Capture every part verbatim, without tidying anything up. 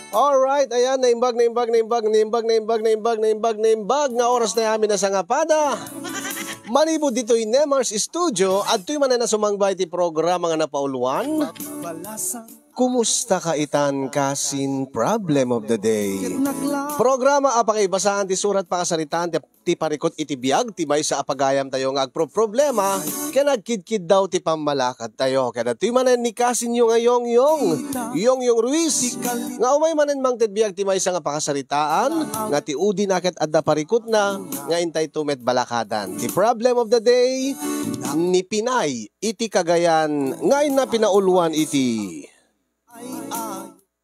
Alright, ayan, naimbag, naimbag, naimbag, naimbag, naimbag, naimbag, naimbag, naimbag nga oras na amin a sangapada. Manipud ditoy Nemar's Studio, adtoy manen a sumangba iti programa nga napauluan. Kumusta ka itan, kasin? Problem of the day. Programa a pakaibasan ti surat pakasaritaan ti ti parikut iti biag ti maysa a pagayamtayo nga agproproblema ken agkidkiddaw ti pammalakadtayo. Ket adtoy manen ni kasinyo nga Yongyong, Yongyong Ruiz, nga umay manen mangted biag ti maysa nga pakasaritaan nga ti udina ket adda parikutna nga intayto met balakadan. Ti problem of the day, ni Pinay iti Cagayan nga inna pinauluan iti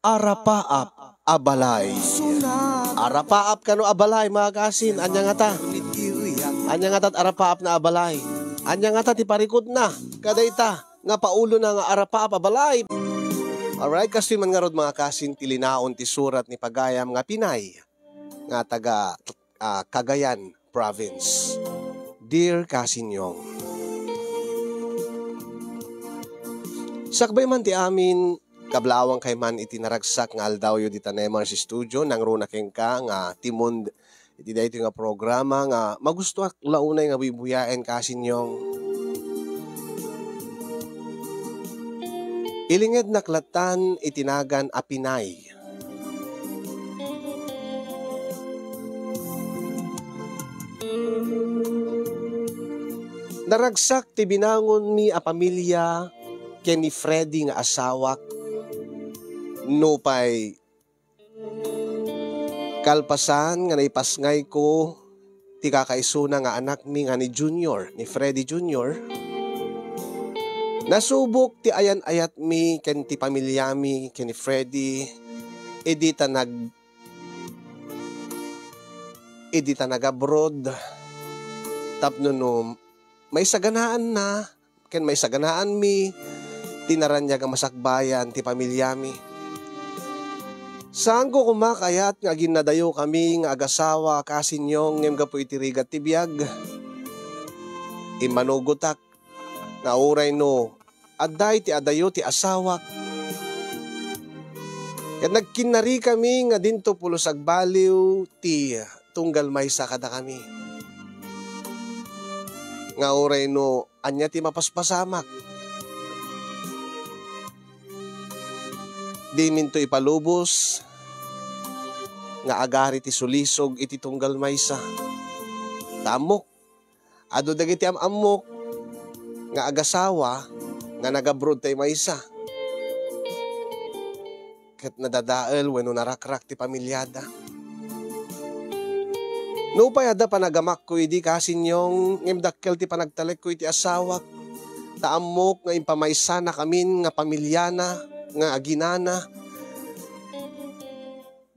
Arapaap a balay. Arapaap kano a balay, mga kasin, anya ngata? Anya ngata ti arapaap na a balay? Anya ngata ti parikutna kadayta nga paulona nga arapaap a balay? Alright, kastoy man ngarud, mga kasin, ti linaon ti surat ni pagayam nga Pinay nga taga, ah, Cagayan Province. Dear Kasinyong, sakbay man ti amin, kablawang kay man iti naragsak nga aldawyo dita Nemar's Studio, nangruna kenka nga timon iti daytoy nga programa nga magustoak la unay nga buybuyaen, Kasinyong. Ilingednak lattan iti nagan a Pinay. Naragsak ti binangonmi a pamilia ken ni Freddy nga asawak. Nupay kalpasan nga naipasngayko ti kakaisuna nga anakmi nga ni Junior, ni Freddy Junior, nasubok ti ayan-ayatmi ken ti pamiliami ken ni Freddy idi ta nag-, idi ta nag-abroad tapno no maisaganaanna ken maisaganaanmi ti naraniag a masakbayan ti pamiliami. Saanko koma kayat nga aginnadayokami nga agasawa, Kasinyong, ngem gapu iti rigat ti biag, immanugotak nga uray no adda iti adayo ti asawak, ket nagkinnarikami nga dinto pulos agbaliw ti tunggal maysa kadakami. Nga uray no ania ti mapaspasamak, diminto ipalubos nga agari ti sulisog iti tunggal maysa. Ta ammok, adu dagiti am-ammok nga agasawa nga nagabroad tay maysa. Ket nadadael wenno narakrak ti pamiliada. Nupay adda panagamakko idi, Kasinyong, ngem dakkel ti panagtalekko iti asawak, ta ammok nga impamaysanakamin nga pamiliana, nga aginana,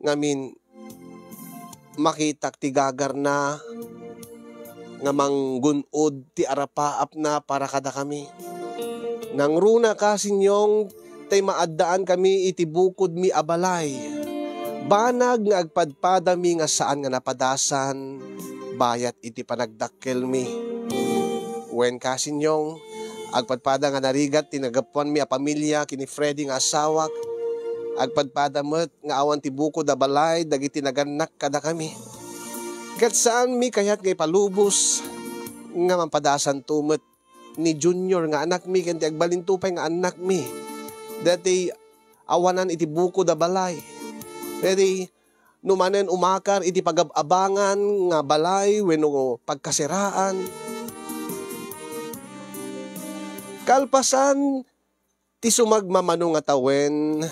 ngamin makitak ti gagarna nga manggun-od ti arapaapna para kadakami. Nangruna, Kasinyong, tay maaddaankami iti bukodmi a balay. Banag nga agpadpadami nga saan nga napadasan bayat iti panagdakkelmi. Wen, Kasinyong, agpadpada nga narigat ti nagapuanmi a pamilia ken ni Freddy nga asawak. Agpadpada met nga awan ti bukod a balay dagiti nagannak kadakami. Ket saanmi kayat nga ipalubos nga mapadasanto met ni Junior nga anakmi ken ti agbalinto pay nga annakmi daytoy awanan iti bukod a balay. Daytoy no manen umakar iti pagab-abangan nga balay wenno pagkasiraan. Kalpasan ti sumagmamano nga tawen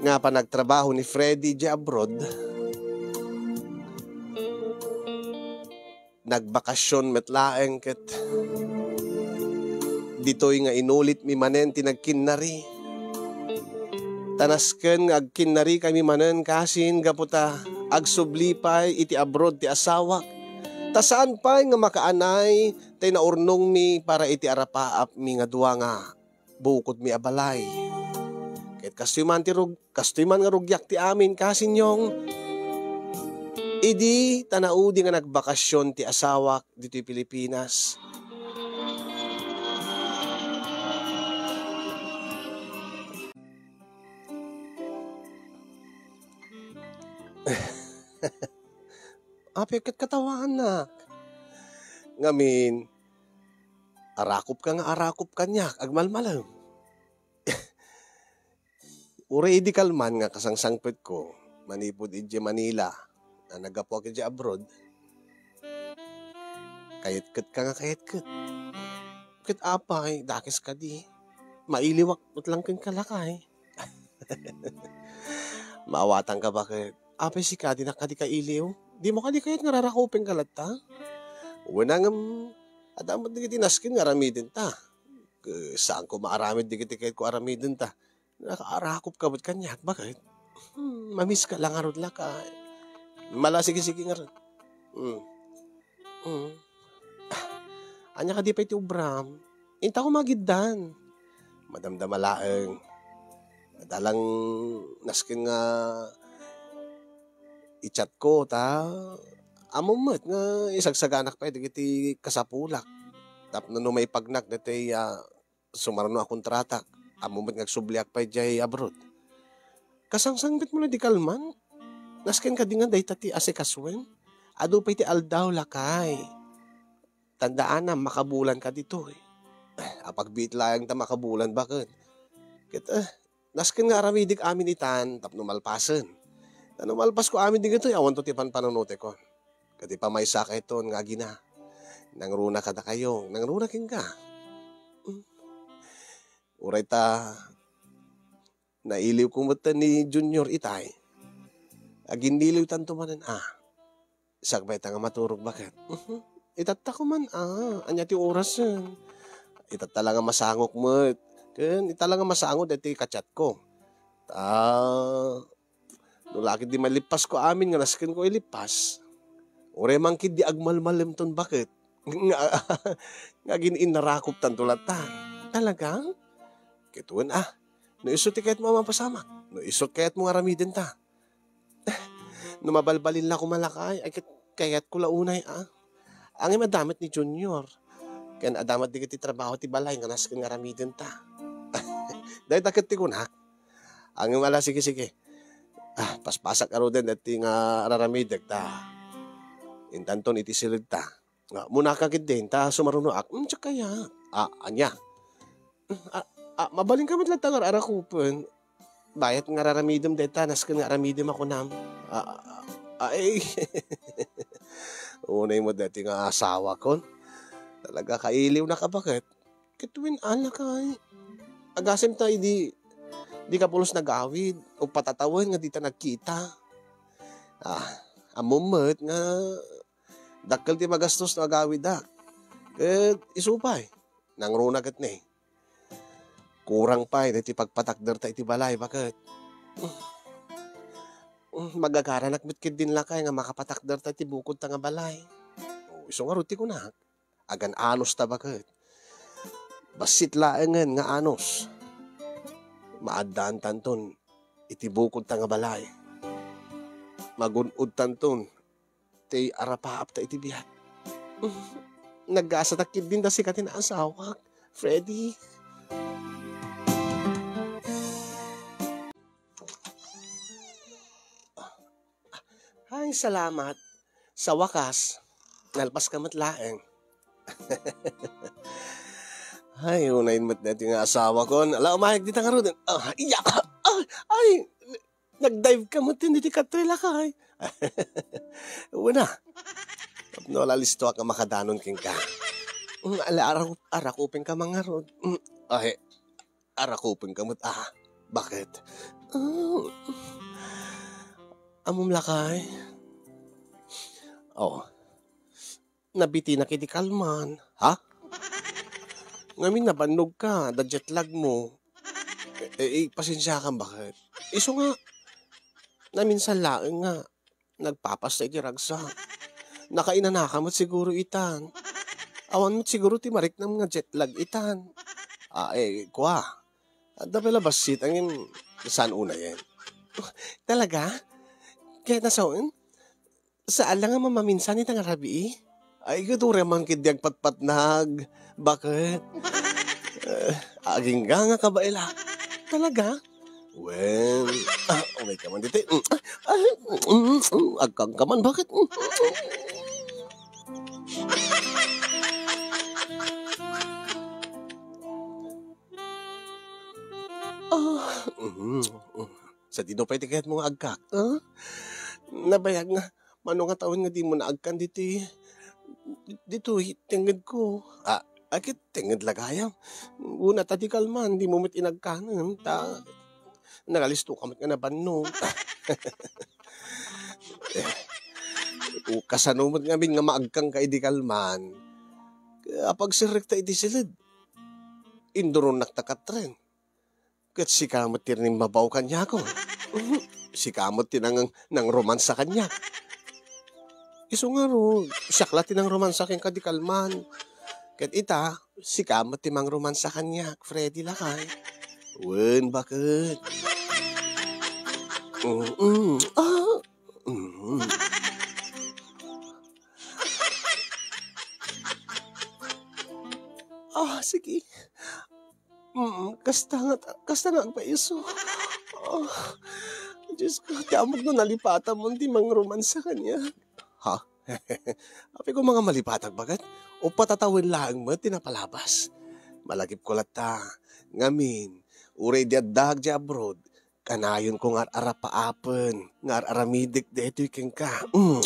nga panagtrabaho ni Freddy idiay abroad, nagbakasyon met laeng ket ditoy nga inulitmi manen ti nagkinnari. Ta nasken nga agkinnarikami manen, Kasin, gapu ta agsubli pay iti abroad ti asawak. Ta saan pay nga makaanay tay naurnongmi para iti arapaapmi nga dua nga bukodmi a balay. Ket kastoy man ti rug-, kastoy man nga rugiak ti amin, Kasinyong, idi ta naudi nga nagbakasyon ti asawak ditoy Pilipinas. Apay ket katawaannak. Ngamin, arakupka nga arakup kaniak, agmalmalem. Uray idi kalman nga kasangsangpetko manipud idiay Manila a naggapuak idiay abroad, kayatketka nga kayatket. Ket apay, dakes kadi. Mailiwak met laeng kenka, lakay. Maawatanka, baket? Apay sika, dinak kadi kailiw? Dimo kadi kayat nga rarakupenka latta? Wen a ngem, adda met dagiti nasken nga aramidenta. Ket saanko maaramid dagiti kayatko aramidenta. Nakaarakupka met kaniak, baket? Hmm, mamiska la ngarud, lakay. Mala, sige, sige ngarud. Hmm. Hmm. Ah, ania kadi pay ti ubram? Intako magiddan. Madamdama laeng. Adda lang nasken nga i-chatko, ta ammom met nga isagsaganak pay dagiti kasapulak. Tapno no maipagnak daytoy, ah, sumarno a kontratak, ammom met nga agsubliak pay idiay abroad. Kasangsangpetmo la di kalman? Nasken kadi nga dayta ti asikasuen? Adu pay ti aldaw, lakay. Tandaanam, makabulan ka ditoy. Apagbiit laeng ta makabulan, baket? Ket, eh, nasken nga aramidek amin itan tapno malpasen. Ta no malpasko amin dagitoy, awanto ti panpanunotekon. Ket ti pamaysaka iton nga agina. Nangruna kadakayo, nangruna kenka. Hmm. Uray ta nailiwko met ni Junior itay. Aginniliwtanto manen, ah. Sakbay ta nga maturog, baket? Mhm. Itatta ko man, ah. Ania ti orasen? Itatta la nga masangok met. Ken ita la nga masango daytoy ka-chatko. Ta, no la ketdi malippasko amin nga naskenko ilippas, uray man ketdi agmalmalemton, baket? Nga, nga agin-innarakuptanto latta. Talaga? Ket wen, ah. No isu ti kayatmo a mapasamak, no isu ti kayatmo nga aramidenta. No mabalbalin la koma, lakay, ay ket kayatko la unay, ah. Ngem adda met ni Junior. Ken adda met dagiti trabaho ti balay nga nasken nga aramidenta. Dayta ket ti kunak. Ngem ala, sige, sige. Ah, paspasak ngaruden daytoy nga ar-aramidek ta intanton iti siledta. Ah, munaka ketdin ta sumarunoak. Hmm, diak kayat. Ah, ania? Hmm, ah, ah, mabalinka met latta nga ar-arakupen. Bayat nga ar-aramidem dayta, nasken nga aramidem a kunam. Ah, ah, ah, ay. Unay met daytoy nga asawakon. Talaga, kailiwnaka, baket? Ket wen a, lakay. Agasem ta idi, dika pulos nagawid, o patatawen nga dita nagkita. Ah, ammom met nga dakkel ti magastos no agawidak. Ket isu pay, nangruna ket ni. Kurang pay daytoy pagpatakderta iti balay, baket? Magagaranak met ketdin, lakay, nga makapatakderta iti bukodta nga balay. O, isu ngarud ti kunak. Agan-anos ta, baket? Bassit laengen nga anos. Maaddaantanton iti bukodta nga balay. Magun-odtanton ti arapaapta iti biag. Nagasatak ketdin ta sika ti naasawak, Freddy. Ay, salamat. Sa wakas, nalpaska met laeng. Ay, unay met daytoy nga asawakon. Ala, umayag dita ngaruden. Ah, iya. Ah, ay, nagdive ka met ditoy kat-, lakay. Wen a. Tapno ala, listoak nga makadanon kenka. Mm, ala, arak-, arakupenka man ngarud. Mm, ay, arakupenka met, ah. Baket? Ah, ammom, lakay? Oh. Nabitinak iti kalman. Ha? Ngamin nabannogka, da jet lag mo. E, e, e, pasensiakan, baket? Isu nga, naminsan laeng nga nagpapasta iti ragsak. Nakainanaka met siguro itan. Awan met siguro ti mariknam nga jet lag itan. Ah, e, kua. Adda pay la bassit, ngem saan unayen. Talaga? Kayatna sawen? Saan la nga mamaminsan ita nga rabii? Ay, ket uray man ketdi agpatpatnag. Baket? Eh, agingga nga kabaelak. Talaga? Wen, ah, umayka man ditoy. Mm, ah, Ay, mm, mm, agkangkaman, bakit? Ah, mm, mm. Sadino pay ti kayatmo nga agkak, ah? Nabayag nga, mano nga tawen nga dimo naagkan ditoy, ditoy tengngedko? Ah, agkit tengnged la gayam. Una ta di kalman, dimo met inagkanen, ta nagalisto ka met nga nabannog. Eh, o kasano met ngamin nga maagkanka idi kalman? Apagserrekta iti siled. Induronnak ta Katrin. Ket sika met ti rimmabaw kaniak. Sika met ti nang-, nangromansa kaniak. Isu ngarud, siak la ti nangromansa kenka di kalman. Ket ita, sika met ti mangromansa kaniak, Freddy lakay. Wen, baket. Mm-mm. Ah. Mm. Ah, sige. Mm, kasta nga, kasta nga agpaiso. Ah, Diyos ko, ti ammok no nalipatam ti mangromansa kaniak. Ha? Apay ko nga malipatak, baket? O patatawen laeng met ti napalabas. Malagipko latta. Ngamin, uray di addaak di abroad, kanayonko nga ar-arapaapen, nga ar-aramidek daytoy kenka. Mm.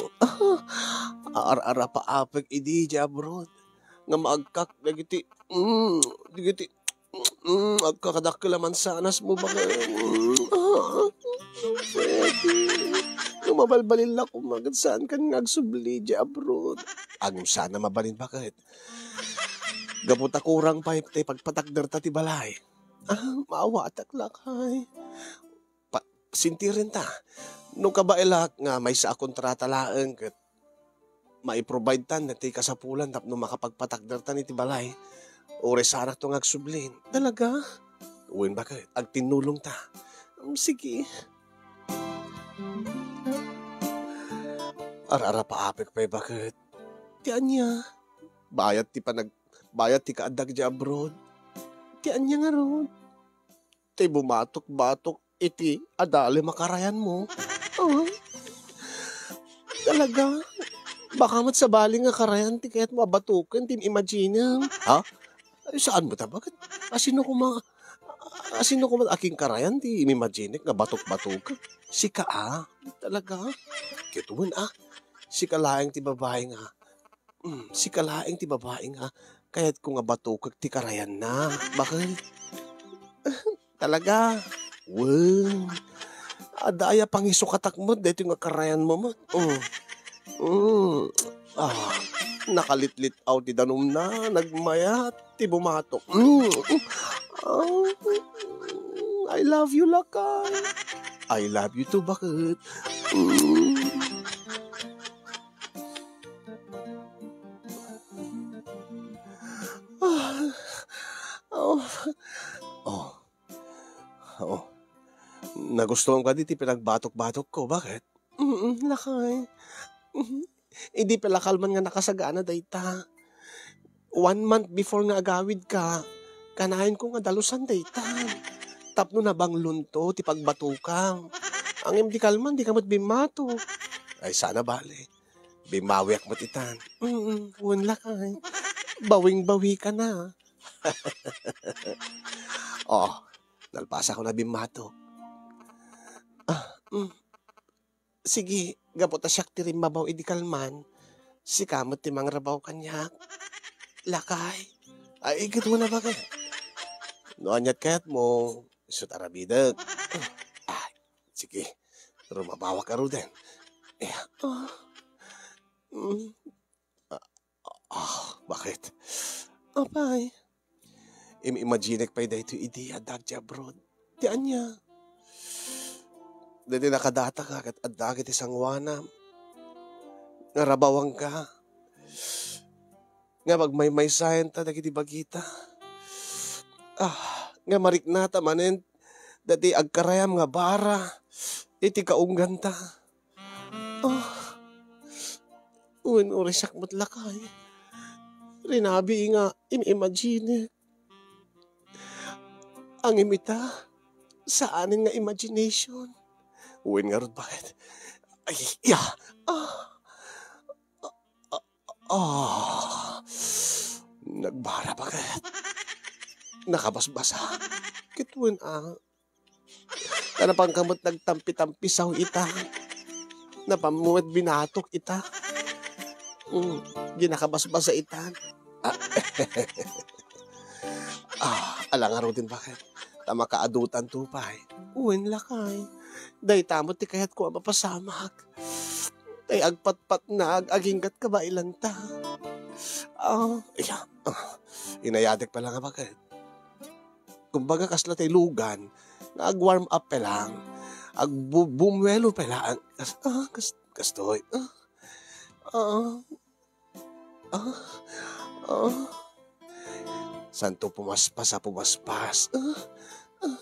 Ah, ar-arapaapek idi di abroad. Nga maagkak dagiti, mm, dagiti, mm, agkakadakkel a mansanas mo, baket. Mm, ah, pwede. Nga mabalbalin la koma ket saankan nga agsubli di abroad. Agum saan a mabalin, baket. Gapu ta kurang pay ti pagpatakderta ti balay. Ah, maawatak lakay. Pa-, sintiren ta. No kabaelak nga maysa a kontrata laeng ket maiprovidetan ti kasapulan tapno makapagpatakdertan iti balay, uray saanakto nga agsublin. Talaga? Wen, baket, agtinnulongta. Mm, sige. Ar-arapaapek pay, baket. Ti ania? Bayat ti panag-, bayat ti kaaddak di abroad. Ti ania ngarud? Ti bumatok-batok iti adalem a karayanmo. Ah. Talaga? Baka met sabali nga karayan ti kayatmo a batoken ti imaginem. Ha? Ay, saan met a, baket? Asino koma, asino koma a kinkarayan ti imimaginek nga batok-batok? Sika a? Talaga? Ket wen a. Sika laeng ti babai nga Mm, sika laeng ti babai nga kayatko nga batukek ti karayanna. Baket? Talaga? Wen. Adda aya pangisukatak met daytoy nga karayanmo met. Mm. Mm. Ah, nakalitlitaw ti danumna, nagmayat ti bumatok. Mm. Ah, I love you, lakay. I love you too, baket? Mm. Ah. Oh. Oh. Oh. Nagustuam kadi ti pinagbatok-batokko, baket? Mm, lakay. Mhm. Idi pay la kalman nga nakasagana dayta. One month before nga agawidka, kanayonko nga dalusan dayta. Tapno nabanglonto ti pagbatokam. Ngem di kalman, dika met bimmatok. Ay, saan a bale. Bimmawiak met itan. Mm, wen lakay. Bawing-bawikana. Oh, nalpasakon a bimmatok. Ah, mm. Sige, gapu ta siak ti rimmabaw idi kalman, sika met ti mangrabaw kaniak. Lakay. Ay, iket mo na, baket. No aniat kayatmo, isu't aramidek. Ah, sige. Rumabawak garuden. Eh, ah. Mm. Ah, ah, baket? Apay? Im-imaginek pay daytoy idi addaak di abroad. Ti ania? Daytoy nakadata ka ket addaak iti sangoanam. Nga rabawanka. Nga pagmaymaysaenta dagiti bagita. Ah, nga mariknata manen dati agkarayam nga bara iti kaungganta. Ah, wen uray siak met lakay. Rinabii nga im-imaginek. Ngem ita, saanen nga imagination. Wen ngarud, baket. Ay, ya. Ah. Ah, ah, ah. Nagbara, baket. Nakabasbasa. Ket wen, ah. Ta napanka met nagtampi-tampisaw ita. Napan met binatok ita. Mm, di nakabasbasa ita. Ah, ah, ala ngaruden, baket. Ta makaadutanto pay. Wen, lakay. Dayta met ti kayatko a mapasamak. Tay agpatpatnag, aginggat kabaelanta. Ah, iya. Ah, inayadek pay la nga, baket. Kumbaga, kasla tay lugan nga ag-warm up pay lang. Agbu-, bumuelo pay lang. Kas-, ah, kas-, kastoy. Ah, ah, ah, ah. Santo pumaspas a pumaspas. Ah, ah,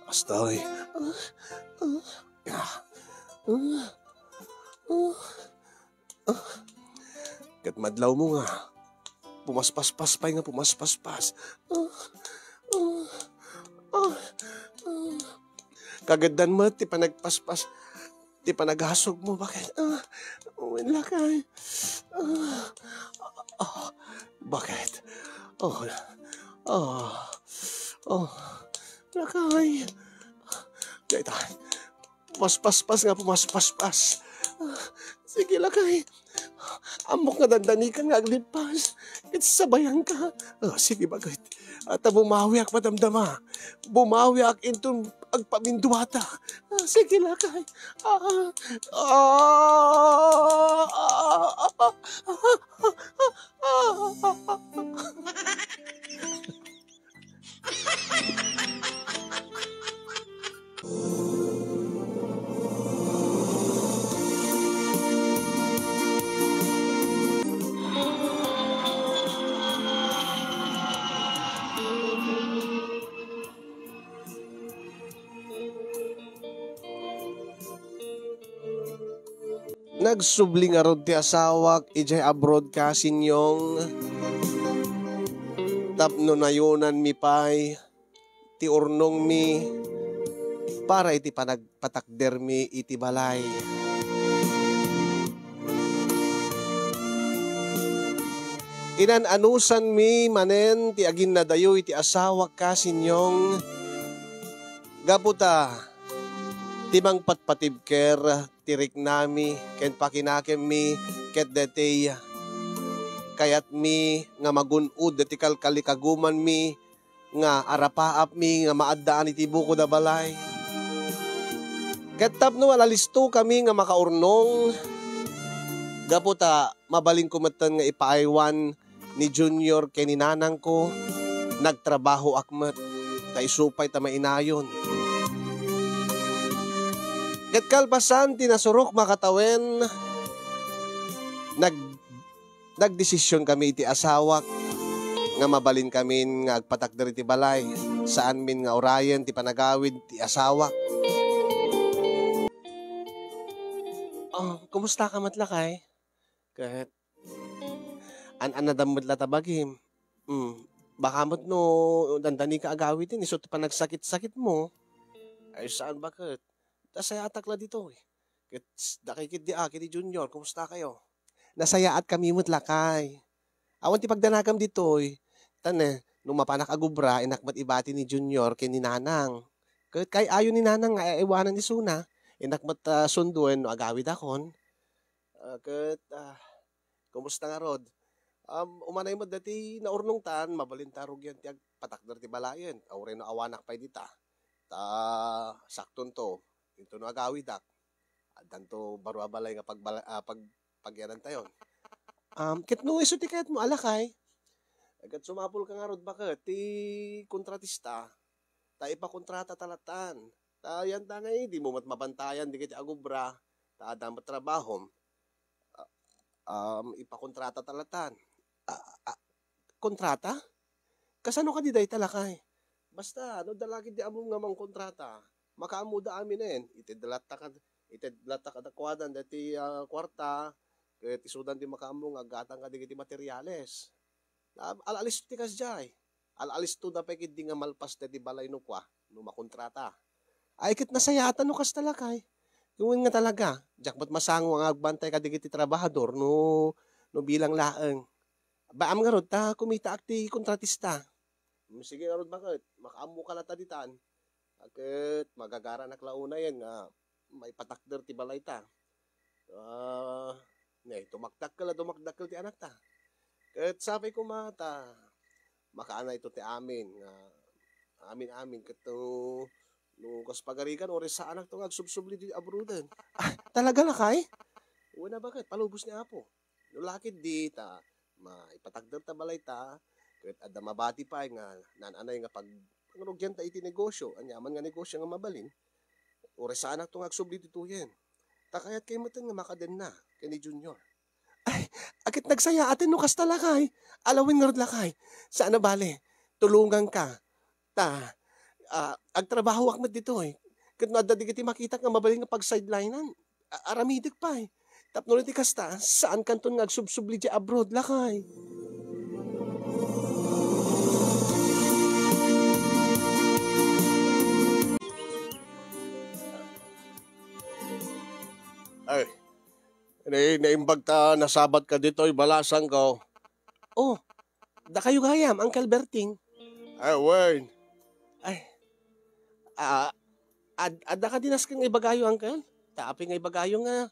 kastoy. Ah, ah, ah, ah, ah. Ah, ket madlawmo nga, pumaspaspas pay nga pumaspaspas. Ah, ah, ah, ah. Kageddan met ti panagpaspas, ti panagasogmo, baket. Ah, wen, lakay. Ah, ah, baket. Oh, ah, oh, lakay. Dayta. Pumaspaspas nga pumaspaspas. Ah, sige, lakay. Ammok nga dandanikan nga aglippas. Ket sabayanka. Ah, sige, baket. Ta bumawiak madamdama. Bumawiak inton agpaminduata. Ah, sige, lakay. Ah, ah, ah, ah, ah, ah, ah, ah. Nagsubli ngarud ti asawak idiay abroad, Kasinyong, tapno nayonanmi pay ti urnongmi para iti panagpatakdermi iti balay. Inan-anusanmi manen ti aginnadayo iti asawak, Kasinyong, gapu ta ti mangpatpatibker ti riknami ken pakinakemmi ket daytoy kayatmi nga magun-od daytoy kalkalikagumanmi nga arapaapmi nga maaddaan iti bukod a balay. Ket tapno alalistokami nga makaurnong, gapu ta mabalinko metten nga ipaaywan ni Junior ken ni nanangko, nagtrabahoak met, ta isu pay ta mainayon. Ket kalpasan ti nasurok makatawen, nag-, nagdesisionkami iti asawak nga mabalinkamin nga agpatakder iti balay. Saanmin nga urayen ti panagawid ti asawak. Oh, kumusta ka met, lakay? Ket an-anadam met la ta bagim. Hmm, baka met no dandanika agawiden, isu ti panagsakit-sakitmo. Ay, saan, baket? Ta sayaatak la ditoy. Ket s-, dakay ketdi a, ken ni Junior, kumusta kayo? Nasayaatkami met, lakay. Awan ti pagdanagam ditoy. Ta ne, no mapanak agubra, innak met ibati ni Junior ken ni Nanang. Ket kay-ayo ni Nanang nga aiwanan isuna, innak met, ah, sunduen no agawidakon. Ah, ket, ah, kumusta ngarud? Um, umanay met dati naurnongtan, mabalinta rugian ti agpatakder ti balayen. Uray no awanak pay dita. Ta saktonto, intono agawidak. Addanto baro a balay nga pagbala-, ah, pag-, pagyanantayon. Um, ket no isu ti kayatmo a lakay, ket sumapulka ngarud, baket, ti kontratista, ta ipakontrata ta lattan. Ta yanta ngay, dimo met mabantayan dagiti agubra, ta adda met trabahom. Ah, um, ipakontrata ta lattan. Ah, ah, kontrata? Kasano kadi dayta, lakay? Basta, no adda la ketdi ammom nga mangkontrata, makaammoda aminen. Itedlatta kad-, itedlatta kadakuadan daytoy, ah, kuarta, ket isudan ti makaammo nga aggatang kadagiti materiales. Al-, al-, alisto ti kasdiay. Al-, alistoda pay ketdi nga malpas daytoy balay no kua, no makontrata. Ay, ket nasayaatan no kasta, lakay. Wen nga talaga, diak met masango nga agbantay kadagiti trabahador no, no bilang laeng. Baam ngarud ta kumitaak ti kontratista. Mm, sige ngarud, baket makaammoka latta ditan. Ket magagaranak la unayen nga maipatakder ti balayta. Ah, ne, dumakdakkel a dumakdakkel ti anakta. Ket sapay koma ta makaanayto ti amin nga amin-amin ket no, no kas pagarigan, uray saanakto nga agsubsubli di abroaden. Ah, talaga, lakay? Wen a, baket, palubos ni Apo. No la ketdi ta maipatakder ta balayta, ket adda mabati pay nga naan-anay nga pag-, pangrugianta iti negosio, aniaman nga negosio nga mabalin, uray saanakto nga agsubli ditoyen. Ta kayatkay metten nga makadenna ken ni Junior. Ay, ket nagsayaaten no kasta, lakay. Ala wen ngarud, lakay. Saan a bale, tulonganka. Ta, ah, agtrabahoak met ditoy. Ket no adda dagiti makitak nga mabalin nga pagsidelinan, a-, aramidek pay. Tapno no ti kasta, saankanton nga agsubsubli diay abroad, lakay. Ay, na-, naimbag ta nasabatka ditoy balasangko. Oh, dakayo gayam, Uncle Berting. Ay, wen. Ay, ah, ad-, adda kadi nasken nga ibagayo, Uncle? Ta apay nga ibagayo nga,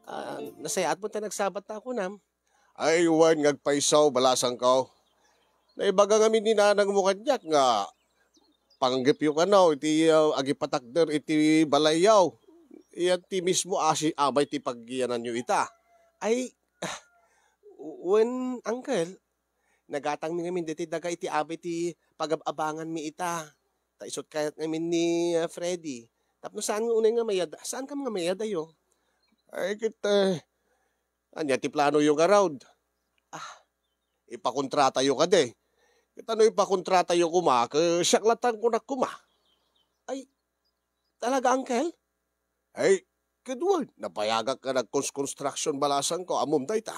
ah, nasayaat mo ta nagsabat ta kunam. Ay, wen nga agpayso, balasangko. Naibaga ngamin ni nanangmo kaniak nga panggepyo kano iti, ah, agipatakder iti balayyo. Iyan ti mismo asi-, abay ti pagyananyo ita. Ay, ah, wen, Uncle, nagatangmi ngamin ditoy daga iti abay ti pagab-abanganmi ita. Ta isut kayat ngamin ni, ah, Freddy. Tapno saan nga unay nga mayad-, saan kam nga mayadayo? Ay, ket, eh, ania ti planoyo ngarud? Ah, ipakontratayo kadi. Ket no ipakontratayo koma, ket siak latta nga kunak koma. Ay, talaga, Uncle? Ay, ket wen, nabayagak nga nagkons-construction balasangko, ammom dayta.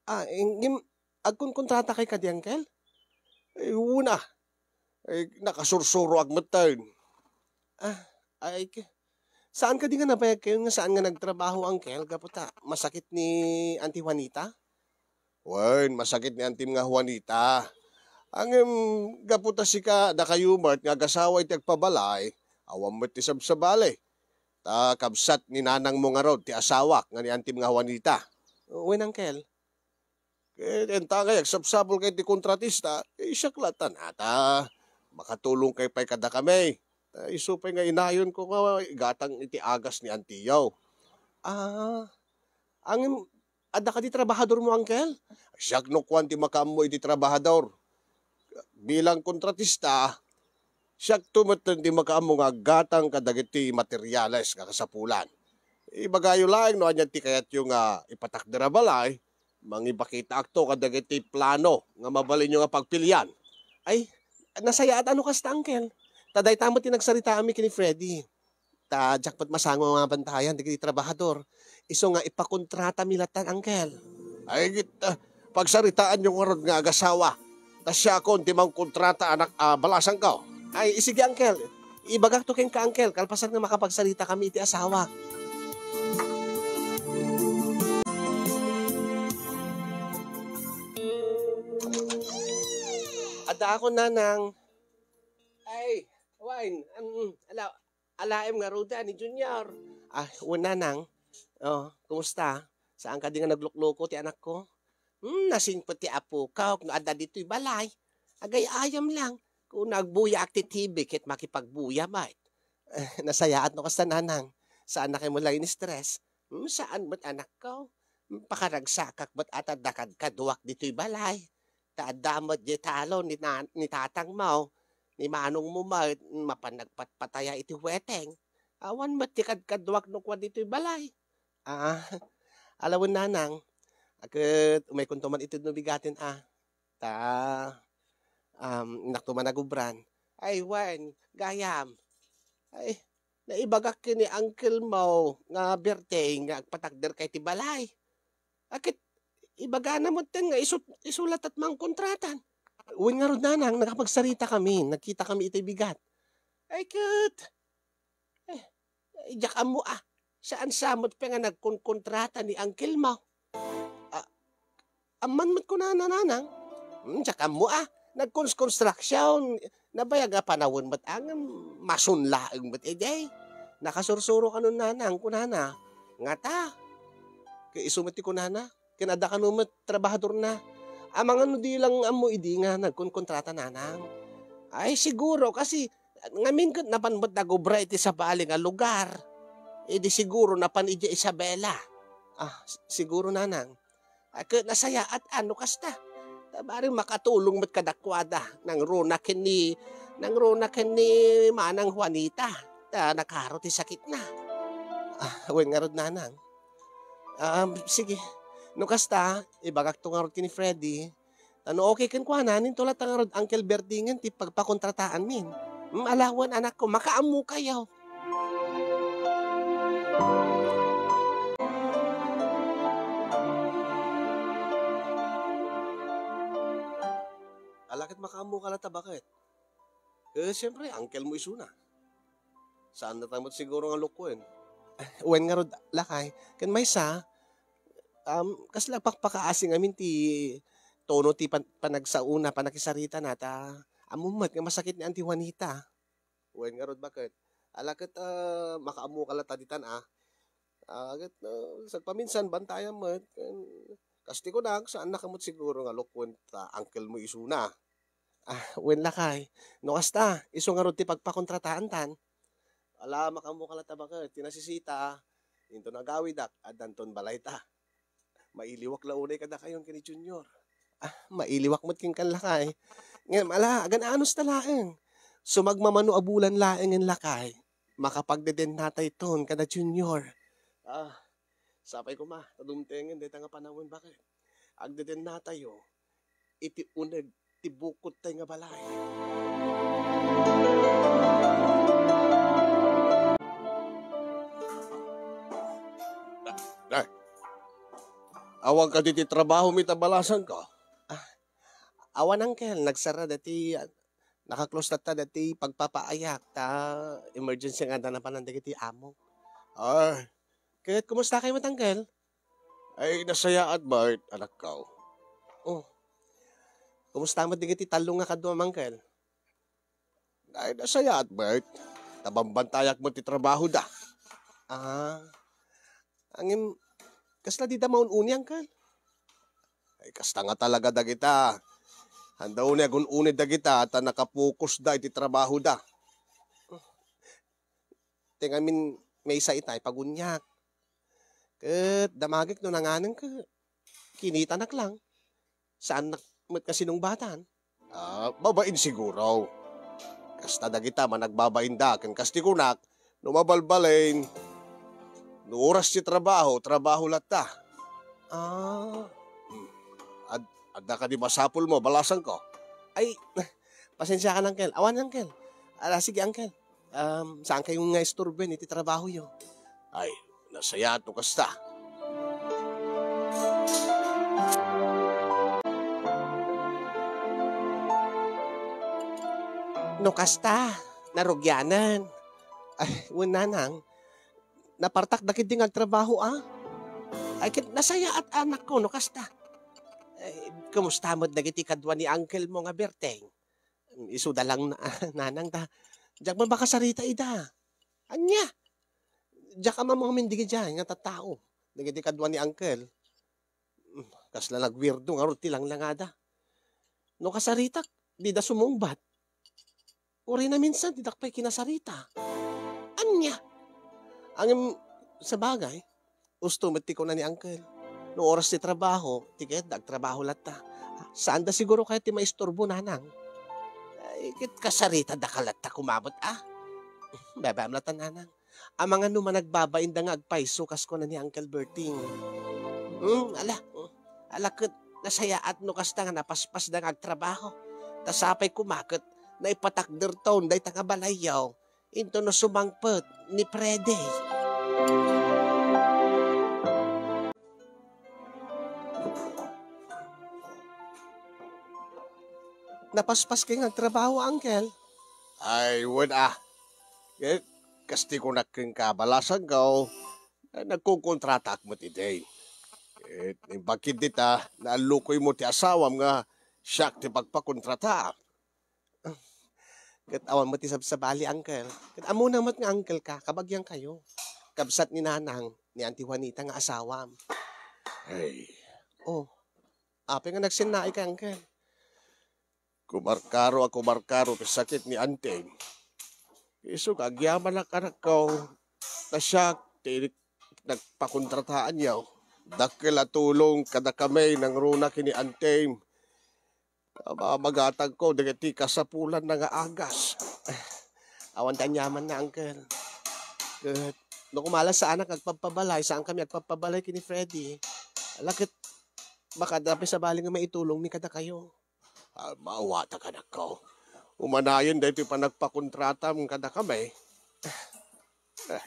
Ah, ngem agkonkontrata kay kadi, Uncle? Ay, wen a. Ay, nakasursuroak metten. Ah, ay, k-, saan kadi nga nabayagkayon nga saan nga nagtrabaho, Uncle, gapu ta masakit ni Auntie Juanita? Wen, masakit ni antim nga Juanita. Ngem gapu ta sika, dakayo met nga agasawa iti agpabalay, awan met ti sabsabali. Ta kabsat ni nanangmo ngarud ti asawak nga ni antim nga Juanita. Wen, Uncle. Ket enta ngay agsapsapulka iti kontratista, eh, siak latta nata. Makatulongkay pay kadakami. Ta isu pay nga inayonko nga igatang iti agas ni antiyo. Ah, ngem adda kadi trabahadormo, Uncle? Siak no kuan ti makaammo iti trabahador. Bilang kontratista, siakto metten ti makaammo nga aggatang kadagiti materiales nga kasapulan. Ibagayo laeng no ania ti kayatyo nga ipatakder a balay, mangibakitaakto kadagiti plano nga mabalinyo nga pagpilian. Ay, nasayaat a no kasta, Uncle. Ta dayta met ti nagsaritaanmi ken ni Freddy. Ta diak met masango nga abantayan dagiti trabahador. Isu nga ipakontratami latta, Uncle. Ay, git-, ah, pagsaritaanyo ngarud nga agasawa. Ta siakon ti mangkontrata, anak, ah, balasangko. Ay, sige, Uncle. Ibagakto kenka, Uncle, kalpasan nga makapagsaritakami iti asawak. Addaakon, Nanang. Ay, wen, um, ala, alaem ngarud a ni Junior. Ah, wen, Nanang. Oh, kumusta? Saan kadi nga naglukluko ti anakko? Hmm, nasingpet ti apok no adda ditoy balay. Agay-ayam lang. Kuna agbuyaak ti T V ket makipagbuya met. Nasayaat no kasta, Nanang. Saan na kayo mo lang in-stress? Hmm, saan met, anakko? Hmm, pakaragsakak met a ta adda kadkaduak ditoy balay. Ta adda met diay talon ni na-, ni tatangmo, ni manongmo met, mapan nagpatpataya iti weteng. Awan met ti kadkaduak no kuan ditoy balay. Ah, ala wen, Nanang. Ket umaykonto man ited no bigaten a. Ta, um, innakto man agubran. Ay, wen, gayam. Ay, naibagak ken ni uncle mo nga Berteng nga agpatakderka iti balay. A ket ibagana metten nga isu, isu latta ti mangkontratan. Wen ngarud, Nanang, nakapagsaritami, nagkitakami iti bigat. Ay ket, eh, diak ammo a. Saan sa met pay nga nagkonkontrata ni uncle mo? Ah, amman met kunana, nanang. Hmm, diak ammo, ah. Nagkons-construction. Nabayag a panawen met, ah, ngem mason laeng met idi. Nakasursuro kano, nanang, kunana. Ngata. Ket isu met ti kunana. Ken adda kano met trabahadorna. Amangan no di lang ammo idi nga nagkonkontrata, nanang. Ay, siguro, kasi ngamin ket napan met nagobra iti sabali nga lugar. Idi siguro napan idiay Isabela. Ah, s-, siguro, nanang. Ah, ket nasayaat a no kasta. Ta bareng makatulong met kadakuada. Nangruna ken ni, nangruna ken ni Manang Juanita. Ta nakaro ti sakitna. Ah, wen ngarud, nanang. Um, sige. No kasta, ibagakto ngarud ken ni Freddy. Ta no okay kenkuana, inton latta ngarud Uncle Bertingan ti pagpakontrataanmin. Hmm, ala wen, anakko, makaammokayo. Ala ket makaammoka latta, baket? Eh, siyempre, uncle mo isuna. Saan na ta met siguro nga lukwen? Wen ngarud, lakay, ken maysa, um, kasla pakpakaasi ngamin ti tono ti pan-, panagsaona, panakisaritana, ta ammom met nga masakit ni Auntie Juanita. Wen ngarud, baket? Ala ket, ah, makaammoka latta ditan, ah. Ah, ket, ah, sagpaminsan, bantayam met. Ken, kas ti kunak, saannaka met siguro nga lukwen ta uncle mo isuna. Ah, wen lakay. No kasta, isu ngarud ti pagpakontrataantan. Ala, makaammoka latta, baket? Ti nasisita, inton agawidak, addanton balayta. Mailiwak la unay kadakayon ken ni Junior. Ah, mailiwak met kenkan, lakay. Ngem ala, agan-anos ta laeng. Sumagmamano a bulan laengen, lakay, makapagdedennatayton kada Junior. Ah, sapay koma ta dumtengen dayta nga panawen, baket. Agdedennatayo iti uneg ti bukodtay nga balay. Ay, awan kadi ti trabaho mi ta balasangko? Ah, awan, uncle. Nagsara dati, ah, naka-close latta dati pagpapaayak ta emergency nga adda napanan dagiti amo. Ah, ket kumusta kayo met, uncle? Ay, nasayaat, Bart, anakko. Oh. Kumusta met dagiti tallo nga kaduam, uncle? Ay, nasayaat, Bart. Ta bambantayak met ti trabahoda. Ah. Ngem, kasla dida maun-uni, uncle? Ay, kasta nga talaga dagita. Anda unay agun-uni dagita ta nakapokusda iti trabahoda. Ti ngamin maysa itay paguniak. Ket damagek no nanganen ket kinitanak lang. Saannak met nga sinungbatan. Ah, babain siguro. Kasta dagita managbabainda ken kas ti kunak, no mabalbalin, no oras ti trabaho, trabaho latta. Ah. Hmm. Ad-, adda kadi masapulmo, balasangko? Ay, pasensiakan, uncle. Awan, uncle. Ala, sige, uncle. Um, saan kayo nga istorben iti trabaho yo? Ay, nasayaat no kasta. No kasta, narugianan. Ay, wen nanang, napartak dagiti nga agtrabaho, ah. Ay, ket nasayaat, anakko, no kasta. Ay, kumusta met dagiti kadua ni uncle mo nga Berteng? Isu da lang na, nanang ta. Diak man makasarita ida. Ania? Diak ammo ngamin dagiti nga tattao. Dagiti kadua ni uncle. Hmm, kasla nagwirdo ngarud ti langlangada. No kasaritak, dida sumungbat. Uray naminsan, didak pay kinasarita. Ania? Ngem, sabagay, usto met ti kuna ni uncle. No oras ti trabaho, ti kayatda agtrabaho latta. Saanda siguro kayat ti maisturbo, nanang. Ay, ket kasaritada ka latta koma met, ah. Babaam latta, nanang. Amangan no managbabainda nga agpayso kas kuna ni Uncle Berting. Hmm, ala, hmm. Ala ket nasayaat no kasta nga napaspasda nga agtrabaho. Ta sapay koma ket naipatakderton dayta nga balayyo. Inton no sumangpet ni Freddy. Napaspas kay nga agtrabaho, Uncle? Ay, wen a. Ket, kas ti kunak kenka, balasangko, Eh, nagkukontratak met idi. Eh, imbag ket dita, naallukoymo ti asawam nga siak ti pagpakontrataam. Ket awan met ti sabsabali, uncle. Ket ammona met nga uncle ka, kabagian kayo. Kabsat ni nanang, ni Auntie Juanita nga asawam. Ay. Oh, apay nga nagsennaay ka, uncle? Kumarkaro a kumarkaro ti sakit ni antim. Isu nga agyamanak, anakko, ta siak ti nagpakontrataanyo. Dakkel a tulong kadakami nangruna ken ni antim. Mamagatangko dagiti kasapulanna nga agas. Awan ti aniamanna, uncle. Ket no kumalas saanak agpabpabalay, saankami agpabpabalay ken ni Freddy. Ala ket, baka adda pay sabali nga maitulongmi kadakayo. Ah, maawatak, anakko. Umanayon daytoy panagpakontratam kadakami. Eh,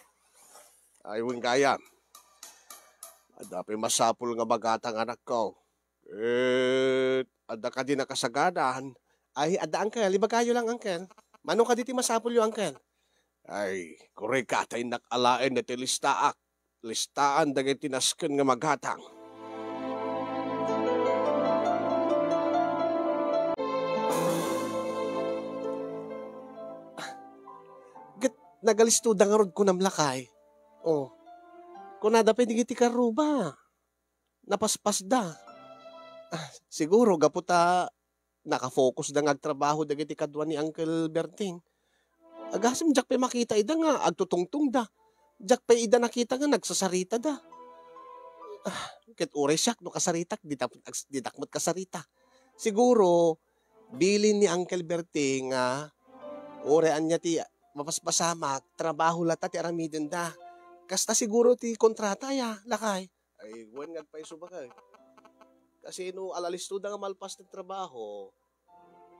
ay, wen gayam. Adda pay masapul nga magatang, anakko. Ket adda kadi nakasaganaan? Ay, adda, uncle. Ibagayo lang, uncle. Mano kadi ti masapulyo, uncle? Ay, kurika ta innak alaen daytoy listaak. Listaan dagiti nasken nga magatang. Ket nagalistoda ngarud kunam, lakay. Oh. Kunada pay dagiti karruba. Napaspasda. Ah, siguro gapu ta nakafocusda nga agtrabaho dagiti kadua ni Uncle Berting. Agasem, diak pay makita ida nga agtutungtongda. Diak pay ida nakita nga nagsasaritada. Ah, ket uray siak no kasaritak, ditak, ditak met kasarita. Siguro, bilin ni Uncle Berting nga uray ania ti mapaspasamak, trabaho latta ti aramidenda. Kasta siguro ti kontrata ya, lakay. Ay, wen nga agpayso, baket. Kasi no alalistoda nga malpas ti trabaho,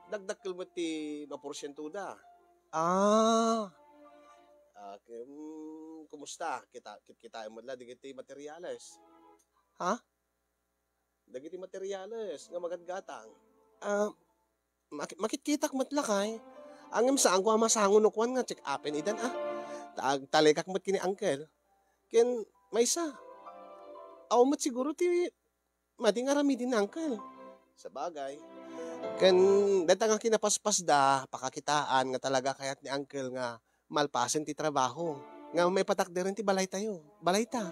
dakdakkel met ti maporsientoda. Ah. Ah, kem, kumusta? Kita, kit-, kitaem met la dagiti materyales. Ha? Dagiti materyales nga magatgatang. Ah, Maki-, makitkitak met, lakay. Ngem saanko a masango no kuan nga check-upen idan, a. Ta agtalekak met ken ni uncle. Ken maysa, awan met siguro ti madi nga aramiden ni uncle. Sabagay. Ken dayta nga kinapaspasda, pakakitaan nga talaga kayat ni uncle nga malpasen ti trabaho nga maipatakderen ti balaytayo, balayta.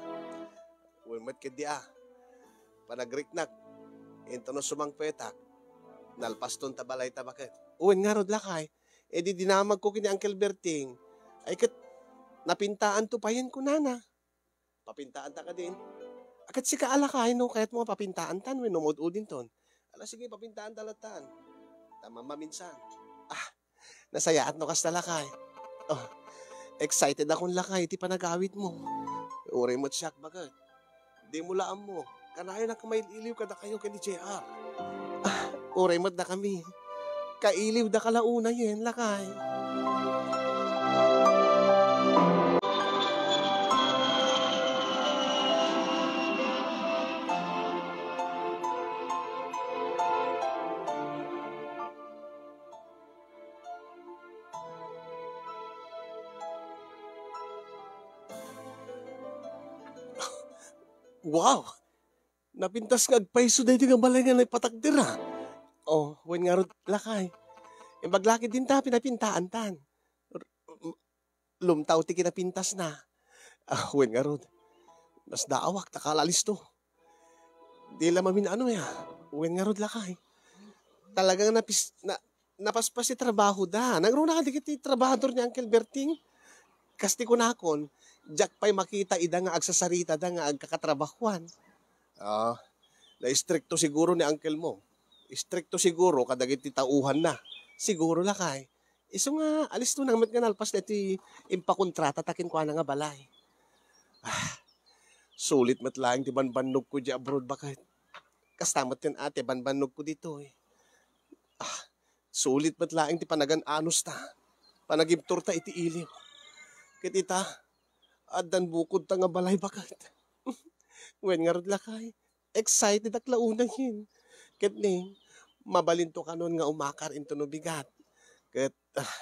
Wen met ketdi a, panagriknak, intono sumangpetak, nalpaston ta balayta baket. Wen ngarud, lakay, idi dinamagko ken ni Uncle Berting, ay ket napintaanto payen kunana. Papintaanta kadin? A, ket sika a, lakay, no kayatmo nga papintaantan wenno maud-udinton. Ala, sige, papintaanta lattan. Ta mammaminsan. Ah, nasayaat no kasta, lakay. Oh, excited akon, lakay, iti panagawidmo. Uray met siak baket. Dimo la ammo, kanayon a kumail-iliw kadakayo ken ni J R. Ah, uray met dakami. Kailiwdaka la unayen, lakay. Wow! Napintas nga agpayso daytoy nga balay nga naipatakder, a. Oh, wen ngarud, lakay. Imbag la ketdin ta pinapintaantan. R-, m-, lumtaw ti kinapintasna. Ah, wen ngarud. Nasdaawak, ta kalalisto. Di la mamin-ano ya. Wen ngarud, lakay. Talagang napis-, na-, napaspas ti trabahoda. Nangruna kadagiti trabahador ni Uncle Berting. Kas ti kunakon, diak pay makita ida nga agsasaritada nga agkakatrabahuan. Ah, naistrikto siguro ni uncle mo. Istrikto siguro kadagiti tauhanna. Siguro, lakay. Isu nga, alisto na met nga nalpas daytoy impakontratata kenkuana nga balay. Ah, sulit met laeng ti banbannogko idiay abroad, baket. Kasta met ken a ti banbannogko ditoy. Ah, sulit met laeng ti panagan-anosta, panagibturta iti iliw. Ket ita, addan bukodta nga balay, baket. Wen ngarud, lakay, excitedak la unayen. Ket ni, mabalinto kanon nga umakar intono bigat. Ket, ah,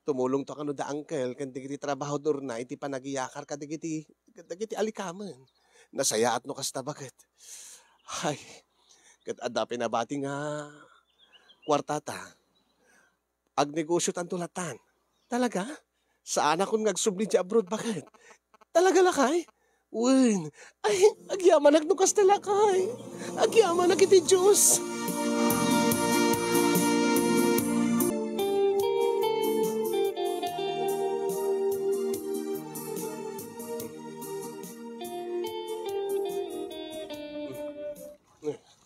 tumulongto kano da uncle ken dagiti trabahadorna iti panagiyakar kadagiti ket dagiti alikamen. Nasayaat no kasta, baket. Ay, ket adda pay nabati nga kuartata. Agnegosiotanto latan. Talaga? Saanakon nga agsubli idiay abroad, baket? Talaga, lakay? Wen. Ay, agyamanak no kasta, lakay. Agyamanak iti Dios.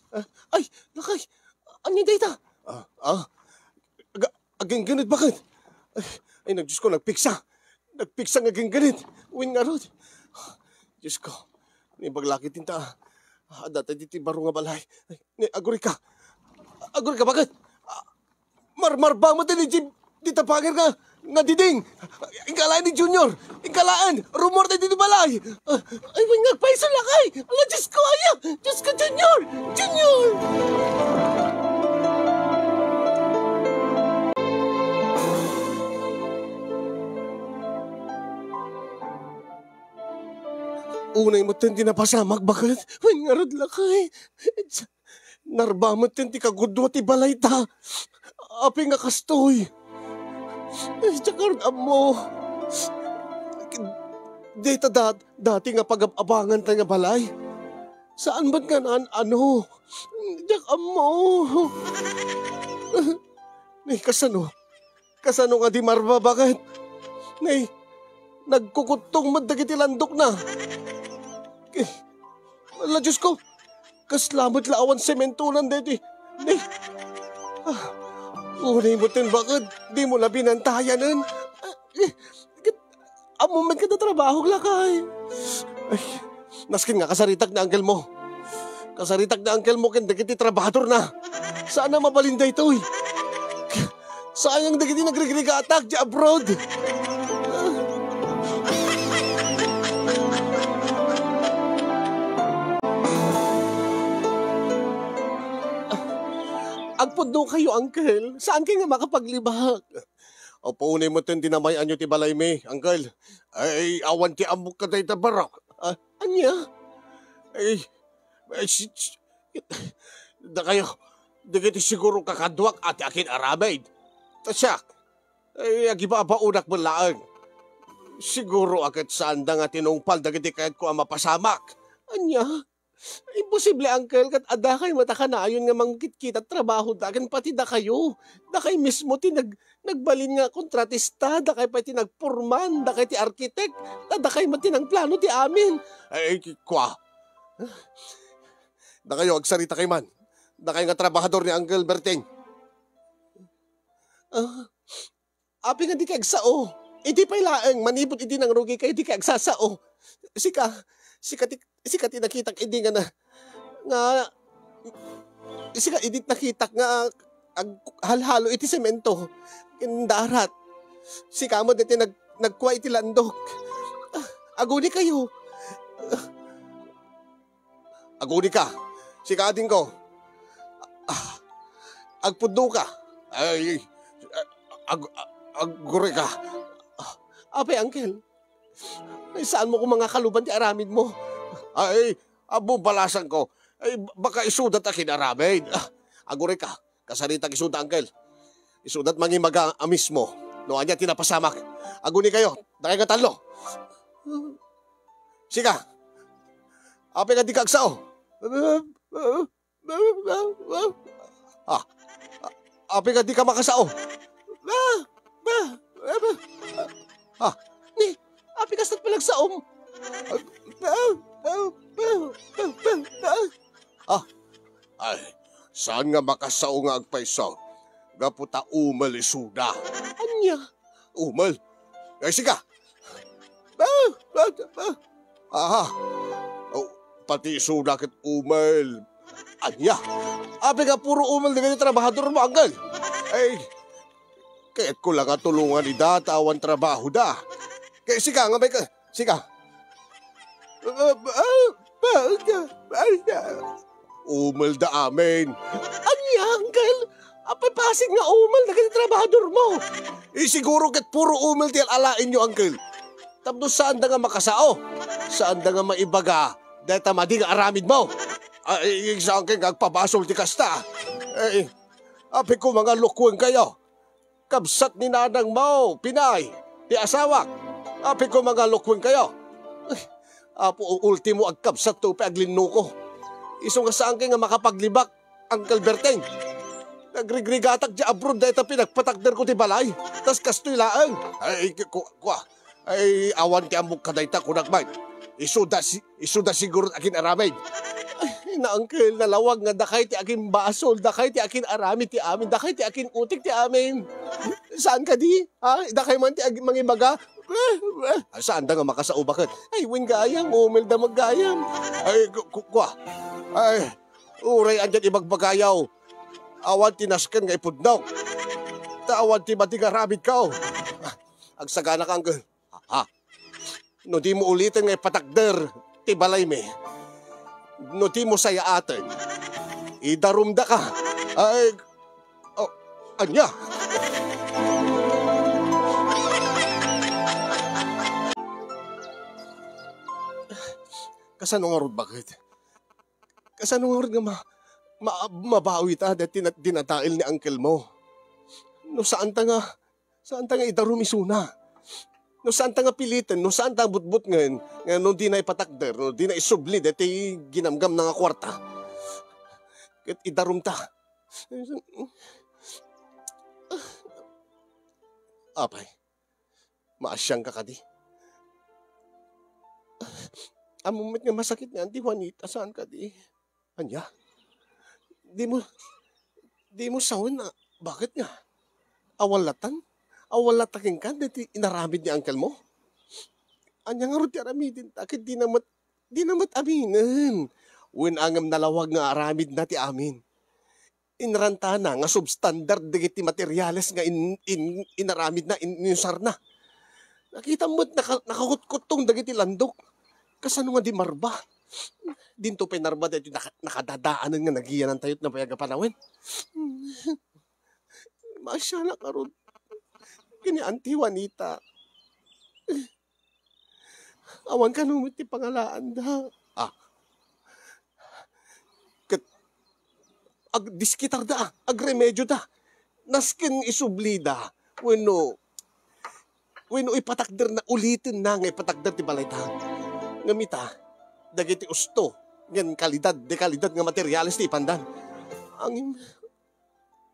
Ah, ay, lakay. Ania dayta? Ah, ah. Aga-, aginggined, baket. Ay, ay, nag-, Diyos ko, nagpiksa. Nagpiksa nga aginggined. Wen ngarud. Diyos ko, naimbag la ket inta. Adda tayo ditoy baro nga balay. Ay, ni, agurika. Agurika, baket. Ah, marmarba met ni Jim. Dita pangir nga, nga diding. Inkalaen ni Junior. Inkalaen. Rumor tayo ditoy balay. Ah, ay, wen nga agpayso, lakay. Ala, Diyos ko, aya. Diyos ko, Junior. Junior. Unay met ti napasamak, baket. Wen ngarud, lakay. Narba met ti kagudua ti balayta. Apay nga kastoy? Ay, diak ngarud ammo. Dayta da-, dati nga pagab-abanganta nga balay. Saan met nga naan-ano? Diak ammo. Ni, kasano? Kasano nga di marba, baket? Ni, nagkukuttong met dagiti landokna. Eh, ala, Diyos ko, kasla met la awan sementonan deti. Ni, ah, unay met ten, baket, dimo la binantayanen. Ah, eh, Ammom met ket a trabahok, lakay. Ay, nasken nga kasaritak ni uncle mo. Kasaritak ni uncle mo ken dagiti trabahadorna. Saan a mabalin daytoy. Sayang dagiti nagrigrigatak di abroad. Agpudno kayo, uncle. Saan kayo nga makapaglibak? Apo, unay met ti namay-anyo ti balaymi, uncle. Ay, awan ti ammok kadayta barok. Ah, ania? Ay, ay, si, si, dakayo, dagiti siguro kakaduak a ti akin-aramid. Ta siak, ay, agibabaonak met laeng. Siguro a ket saanda nga tinungpal dagiti kayatko a mapasamak. Ania? Imposible, uncle, ket adda kay met a kanayon nga mangkitkita trabaho da ken pati dakayo. Dakay mismo ti nag-, nagbalin nga kontratista, dakay pay ti nagpurman, dakay ti arkitek, ta dakay met ti nangplano ti amin. Ay, kua. Dakayo, agsarita kay man. Dakay nga trabahador ni Uncle Berting. Ah, Apay nga dikay agsao? Idi pay laeng, manipud idi nangrugi kay dikay agsasao. Sika, sika ti, sika ti nakitak idi nga na, nga, sika idi nakitak nga aghalhalo iti semento ken darat. Sika met ti nag-, nagkua iti landok. Ah, aguni kayo. Aguni ka. Sika, adingko. Ah, agpudno ka. Ay, ag-, ag-, aguri ka. Ah, apay, uncle? Ay, saan mo ko mangakaluban ti aramid mo? Ay, abu balasan ko. Ay, baka isudat a kinaramid. Ah, aguri ka. Kasaritak isuda, uncle. Isudat mangimaga a mismo. No ania ti napasamak. Aguni kayo. Dakay nga tallo. Sika. Apay nga dika agsao? Ah, apay nga dika makasao? Ah, ni, apay kastat panagsaom? Ah, ay, saan nga makasao nga agpayso? Gapu ta umel isuda. Ania? Umel? Ay, sika! Ah, ah, ah. Aha. Oh, pati isuda ket umel. Ania? Apay nga puro umel dagiti trabahador mo, uncle? Ay, kayatko la nga tulongan ida ta awan trabaho da. Kay sika nga may ka-, sika. Ah, ah, ah, ah, ah. Umel da amin. Ania, uncle? Apay pasit nga umel dagiti trabahador mo? Eh, siguro ket puro umel ti al-alaenyo, uncle. Tapno saanda nga makasao. Saanda nga maibaga dayta madi nga aramidmo. Ay, saan kay nga agpabasol ti kasta? Ay, apay koma nga lukuenkayo. Kabsat ni nanangmo, Pinay, ti asawak. Apay koma nga lukuenkayo. Ay, Apo, ultimo agkabsatto pay aglinnuko. Isu nga saan kay nga makapaglibak, Uncle Berteng. Nagrigrigatak diay abroad dayta pinagpatakderko ti balay. Tas kastoy laeng. Ay, ku-, kua. Ay, awan ti ammok kadayta, kunak met. Isuda si-, isuda siguro akin-aramid. Ay, na, Uncle, nalawag nga dakay ti akin basol, dakay ti akin-aramid ti amin, dakay ti akin-utik ti amin. Saan kadi? Ha? Dakay man ti ag-, mangibaga? Ah, saanda nga makasao baket? Ay, wen gayam, umelda met gayam. Ay, ku-, ku-, kua. Ay, uray andyan ibagbagayo. Awan ti nasken nga ipudnok. Ta awan ti madi nga aramidko. Ah, agsagana ka, Uncle. Ha? No dimo uliten nga ipatakder ti balaymi, no dimo sayaaten, idarumdaka. Ay, oh, ania? Kasano ngarud, baket? Kasano ngarud nga ma-, ma-, mabawita dayta dinadael ni uncle mo? No saanta nga, saanta nga idarum isuna. No saanta nga piliten, no saanta butbutngen, nga no dina ipatakder, no dina isubli dayta ginamgamna nga kuarta. Ket idarumta. Apay, maasiangka kadi? Ammom met nga masakit ni Auntie Juanita, saan kadi? Ania? Dimo, dimo sawen a, baket nga? Awan latan? Awan latan kenka dayta inaramid ni uncle mo? Ania ngarud ti aramidenta ket dina met, dina met aminen? Wen a ngem nalawag nga aramidna ti amin. Inrantana nga substandard dagiti materiales nga in-, in-, inaramidna, in-, inusarna. Nakitam met naka-, nakakutkuttong dagiti landok. Kasano nga di marba? Dinto pay narba daytoy naka-, nakadadaanen nga nagiyanantayo ti nabayag a panawen. Maasianak ngarud ken ni Auntie Juanita. Awan kano met ti pangalaanda. Ah. Ket agdiskitarda, ah, agremedioda. Nasken isublida, wenno, wenno ipatakderna, ulitenna nga ipatakder ti balayda. Ngem ita, dagiti usto, ngem kalidad, de kalidad nga materiales ti ipandan. Angin,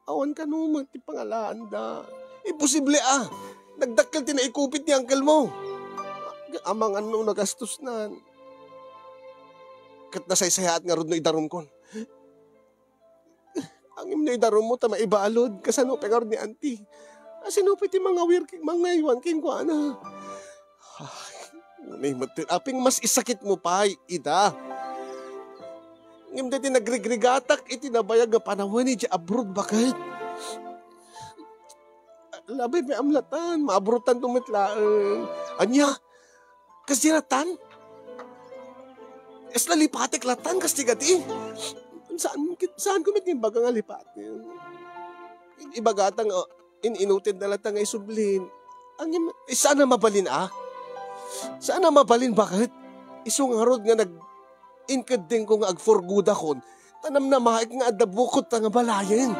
Awan kano met ti pangalaanda. Imposible a! Nagdakkel ti naikupit ni uncle mo. Amangan no nagastosnan. Ket nasaysayaat ngarud no idarumkon. Angin no idarummo ta maibalud, kasano pay ngarud ni Auntie? A, sino pay ti mangawir ken mangaywan kenkuana? Ay, ngunay met, aping mas isakitmo pay ida. Ngem daytoy nagrigrigatak iti nabayag nga panawen idiay abroad, baket. Labay pay amlatan, maabroadtanto met laeng. Ania? Kasdi latan? Kasla lipatek latan, kasdi kadi? Saan, saanko met nga imbaga nga lipatek? Ibagata nga, in-inutedna latta nga isublin. Angin, eh, saan a mabalin, a? Saan a mabalin, baket? Isu ngarud nga nag-, inkeddengko nga agfurgodakon, ta namnamaek nga adda bukodta nga balayen.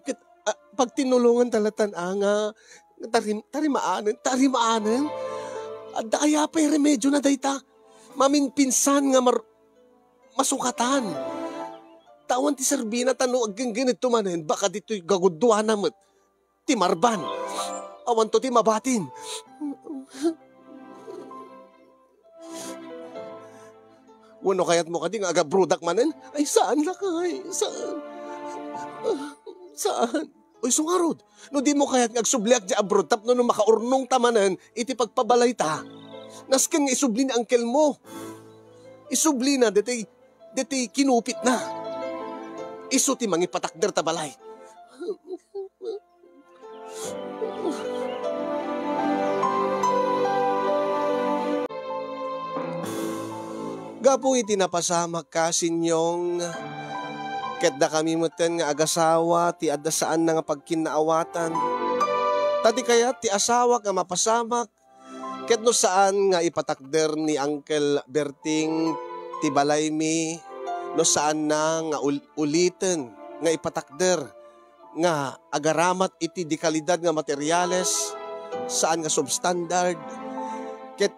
Ket, a, pagtinulonganta latan, a, nga, nga tarim-, tarimaanen, tarimaanen. Adda aya pay remediona dayta? Maminpinsan nga mar-, masukatan. Ta awan ti serbina, ta no aggingginedto manen, baka ditoy gagudduana met ti marban. Awanto ti mabatin. Wenno kayatmo kadi nga agabrodak manen? Ay, saan, lakay. Saan? Saan? Uy, isu ngarud, no dimo kayat nga agsubliak diay abroad tapno no makaurnongta manen iti pagpabalayta, nasken nga isubli ni uncle mo. Isublina daytoy, daytoy kinupitna. Isu ti mangipatakder ta balay. Gapu iti napasamak ka, Sinyong, ket dakami metten nga agasawa ti adda saanna nga pagkinnaawatan. Ta di kayat ti asawak nga mapasamak Ket no saan nga ipatakder ni Uncle Berting ti balaymi, no saanna nga ul-, uliten nga ipatakder nga agaramat iti dekalidad nga materyales, saan nga substandard, ket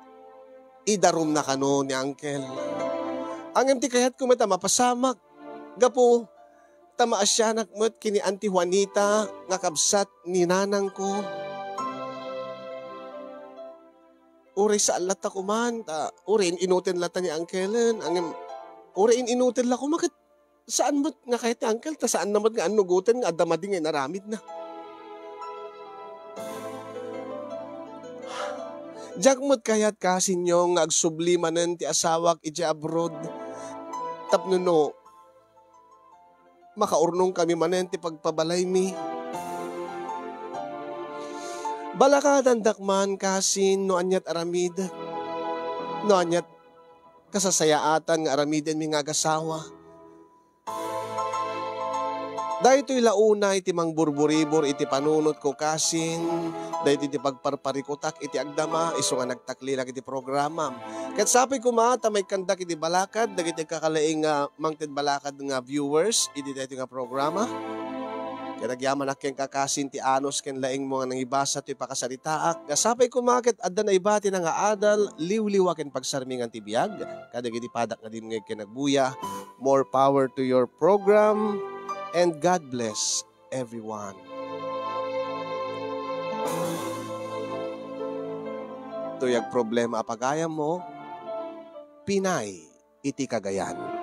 idarumna kano ni Uncle. Ngem ti kayatko met a mapasamak, gapu ta maasianak met ken ni Auntie Juanita nga kabsat ni nanangko. Uray saan latta koma, ta uray in-inuten latta ni Uncle-en, ngem uray in-inuten la koma ket saan met nga kayat ni Uncle, ta saanna met nga annugoten nga adda madi nga inaramidna. Diak met kayat, kasinyo, nga agsubli manen ti asawak idiay abroad tapno no makaurnongkami manen ti pagpabalaymi. Balakadandak man, kasin, no aniat aramidek, no aniat kasasayaatan nga aramidenmi nga agasawa. Daytoy la unay ti mangburburibor iti panunotko, kasin, daytoy ti pagparparikutak iti agdama isu nga nagtaklilak iti programam. Ket sapay koma ta maikkandak iti balakad dagiti agkakalaing nga mangted balakad nga viewers iti daytoy nga programa. Ket agyamanak kenka, kasin, ti anus ken laingmo nga nangibasa toy pakasaritaak. Nga sapay koma ket adda naiba ti nangaadal, liwliwa ken pagsarmingan ti biag kadagiti padak nga dimngeg ken agbuya. More power to your program, and God bless everyone. Toy agproblema a pagayammo, pinay iti Cagayan.